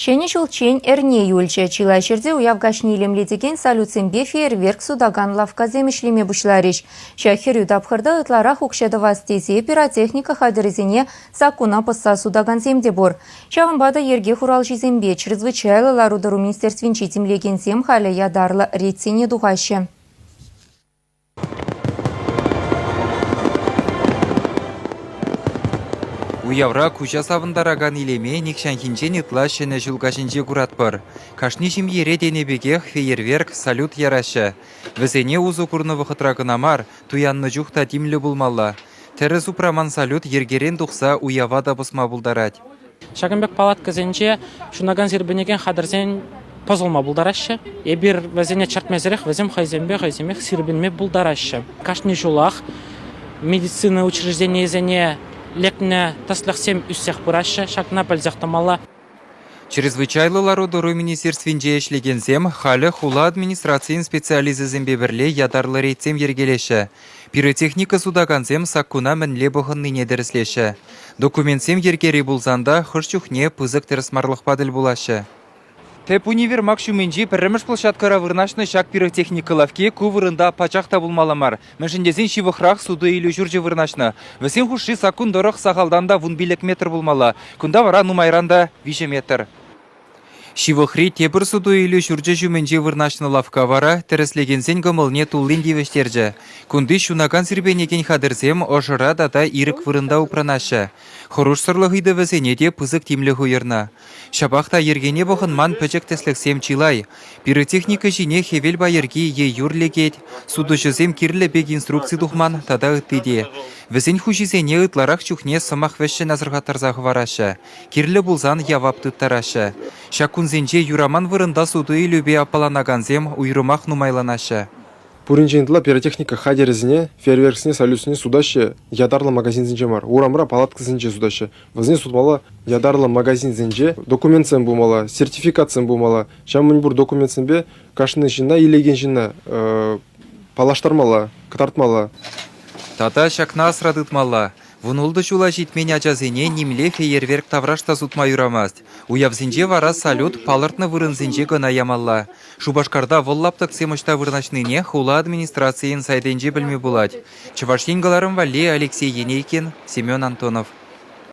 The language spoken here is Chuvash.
Ҫӗнӗ ҫулччен эрне юлчӗ. Чылай ҫӗрте уяв каҫне илемлетекен салютсемпе фейерверк сутакан лавккасем ӗҫлеме пуҫларӗҫ. Ҫак хӗрӳ тапхӑрта ытларах укҫа тӑвас тесе пиротехника хатӗрӗсене саккуна пӑсса сутакансем те пур. Ҫавӑнпа та йӗрке хуралҫисемпе чрезвычайлӑ лару-тӑру министерствинче тимлекенсем халӗ ятарлӑ рейдсене тухаҫҫӗ. Уявра куҫа савӑнтаракан илеме нихҫанхинчен ытла Ҫӗнӗ ҫул каҫӗнче куратпӑр. Кашни ҫемьере тенӗ пекех фейерверк, салют яраҫҫӗ. Вӗсене усӑ курнӑ вӑхӑтра кӑна мар, туяннӑ чух та тимлӗ пулмалла. Тӗрӗс упраман салют йӗркерен тухса уява та пӑсма пултарать. Ҫакӑн пек палаткӑсенче ҫунакан-сирпӗнекен хатӗрсен пӑсӑлма пултараҫҫӗ. Эпир вӗсене чӗртмесӗрех вӗсем хӑйсемпе хӑйсемех сирпӗнме пултараҫҫӗ. Кашни ҫулах медицина учрежденийӗсене лекнӗ тӗслӗхсем ӳссех пыраҫҫӗ. Ҫакна пӗлсех тӑмалла. Чрезвычайлӑ лару-тӑру министерствинче ӗҫлекенсем халӗ хула администрацийӗн специалисчӗсемпе пӗрле ятарлӑ рейдсем йӗркелеҫҫӗ. Пиротехника сутакансем саккуна мӗнле пӑхӑннине тӗрӗслеҫҫӗ. Документсем йӗркере пулсан та хӑш чухне пысӑк тӗрӗсмарлӑхпа тӗл пулаҫҫӗ. Тӗп универмаг ҫумӗнчи пӗрремӗш площадкӑра вырнаҫнӑ ҫак пиротехника лавкки ку вырӑнта пачах та пулмалла мар. Мӗншӗн тесен ҫывӑхрах суту-илӳ ҫурчӗ вырнаҫнӑ. Вӗсен хушши саккун тӑрӑх сахалтан та 15 метр пулмалла. Кунта вара нумайран та 3 метр. Ҫывӑхри тепӗр суту-илӳ ҫурчӗ ҫумӗнче вырнаҫнӑ лавкка вара тӗрӗслекенсен кӑмӑлне туллин тивӗҫтерчӗ. Кунти ҫунакан-сирпӗнекен хатӗрсем ӑшӑра тата ирӗк вырӑнта упранаҫҫӗ. Хӑрушсӑрлӑх ыйтӑвӗсене те пысӑк тимлӗх уйӑрнӑ. Ҫапах та йӗркене пӑхӑнман пӗчӗк тӗслӗхсем чылай. Пиротехника ҫине хӗвел пайӑрки е юр лекет, сутуҫӑсем кирлӗ пек инструкци тухман тата ытти те. Вӗсен хуҫисене ытларах чухне сӑмах вӗҫҫӗн асӑрхаттарса хӑвараҫҫӗ. Кирлӗ пулсан явап тыттараҫҫӗ. Ҫак кунсенче юраман вырӑнта суту-илӳпе аппаланакансем уйрӑмах нумайланаҫҫӗ. Пуринчен ытла пиротехника хатӗрӗсене, фейерверксене, салютсене сутаҫҫӗ ятарлӑ магазинсенче мар, урамра палаткӑсенче сутаҫҫӗ. Вӗсене сутмалла ятарлӑ магазинсенче документсем пулмалла, сертификатсем пулмалла. Ҫав мӗнпур документсемпе кашни ҫынна, илекен ҫынна паллаштармалла, кӑтартмалла. Тата ҫакна асра тытмалла. 16 ҫула ҫитмен ачасене нимле фейерверк тавраш та сутма юрамасть. Уявсенче вара салют палӑртнӑ вырӑнсенче кӑна ямалла. Шупашкарта вӑл лаптӑксем ӑҫта вырнаҫнине хула администрацийӗн сайтӗнче пӗлме пулать. Чӑваш Ен кӑларӑм валли Алексей Енейкин, Семен Антонов.